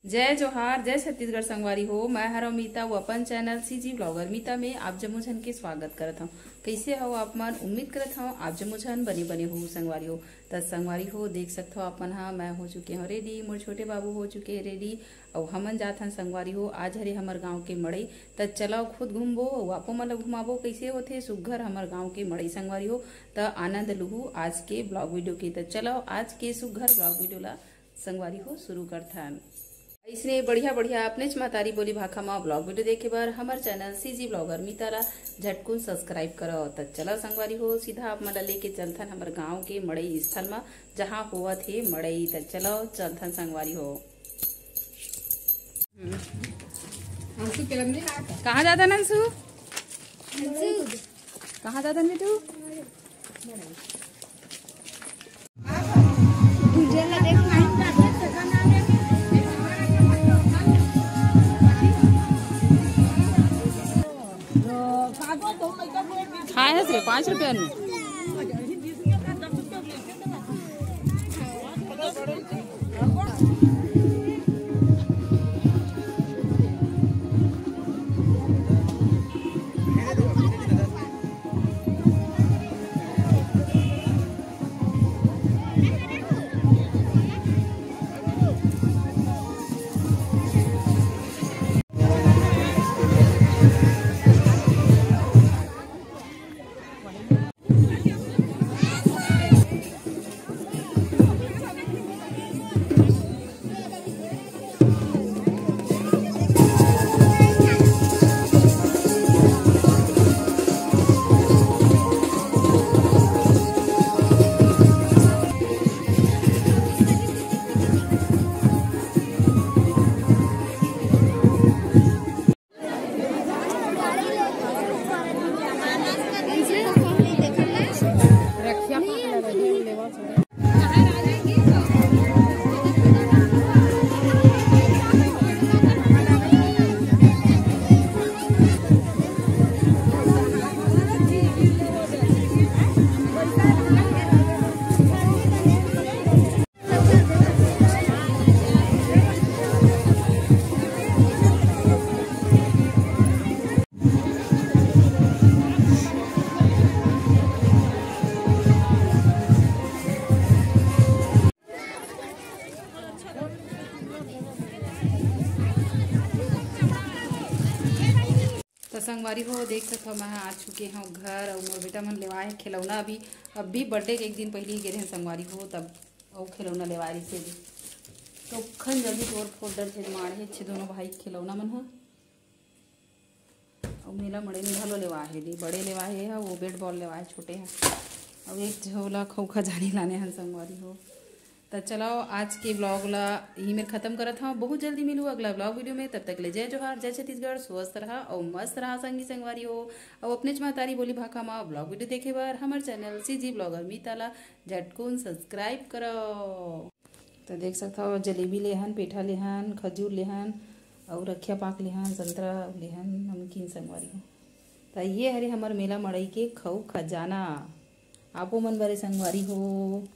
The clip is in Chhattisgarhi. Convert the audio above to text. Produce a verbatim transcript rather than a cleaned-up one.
जय जोहार, जय छत्तीसगढ़ संगवारी हो। मैं हरव मीता, वो अपन चैनल सीजी ब्लॉगर मीता में आप जम्मो झन के स्वागत करत हूँ। कैसे हो आप मन? उम्मीद करत हूँ आप जम्मो झन बने बने हो संगवारी हो। त संगवारी हो, देख सकत हो आप मन हा, मैं हो चुके हूँ रेडी, मोर छोटे बाबू हो चुके हैं रेडी, अउ हमन जात हन संगवारी हो। आज हरे हमर गांव के मड़ई, त चलाओ खुद घूमबो अउ आपो मन ल घुमाबो, कैसे होथे सुग्घर हमर गांव के मड़ई संगवारी हो। त आनंद लुहू आज के ब्लॉग वीडियो के। त चलाओ आज के सुग्घर ब्लॉग वीडियो ला संगवारी हो शुरू करथन। इसने बढ़िया बढ़िया अपनेच महतारी बोली भाखा मा ब्लॉग वीडियो देखे बर हमर चैनल सीजी ब्लॉगर मीता ला झटकुन सब्सक्राइब करो। त चला संगवारी हो, सीधा आप मन ला लेके चलथन हमर गांव के मड़ई स्थल मा, जहां होवत हे मड़ई। त चलो चलथन संगवारी हो। अंशु के लंबी हाथ। कहाँ जाथन अंशु? कहाँ जाथन बेटू? खाए हस रे, पाँच रुपया में। त संगवारी हो, देख सकत हो, मैं ह आ चुके हव घर अउ मोर बेटा मन लेवाए हे खिलौना। अभी, अभी बर्थडे के एक दिन पहिली गे रहेन संगवारी हो, तब अउ खिलौना लेवाए रहिसे। तो खन जल्दी तोर फोर डर थे, माड़े हे अच्छे दोनों भाई खिलौना मन ह। अउ मेला मड़ई में घलो लेवाए हे, बड़े लेवाए हे, वो बैट बॉल लेवाए हे, छोटे ह। अउ एक झोला खौखा जानी लाने हन संगवारी हो। त चलो, आज के ब्लॉग ला यही मेर खत्म करत हव। बहुत जल्दी मिलू अगला ब्लॉग वीडियो में। तब तक ले जय जोहार, जय छत्तीसगढ़, स्वस्थ रहा अउ मस्त रहा संगी संगवारी हो। अउ अपनेच महतारी बोली भाखा मा ब्लॉग वीडियो देखे बर हमर चैनल सीजी ब्लॉगर मीता ला झटकुन सब्सक्राइब करो। त देख सकत हव, जलेबी लेहन, पेठा लेहन, खजूर लेहन, अउ रखिया पाक लेहन, संतरा लेहन, नमकीन संगवारी हो। त ये हरे हमर मेला मड़ई के खऊ खजाना। आपो मन बरे संगवारी हो।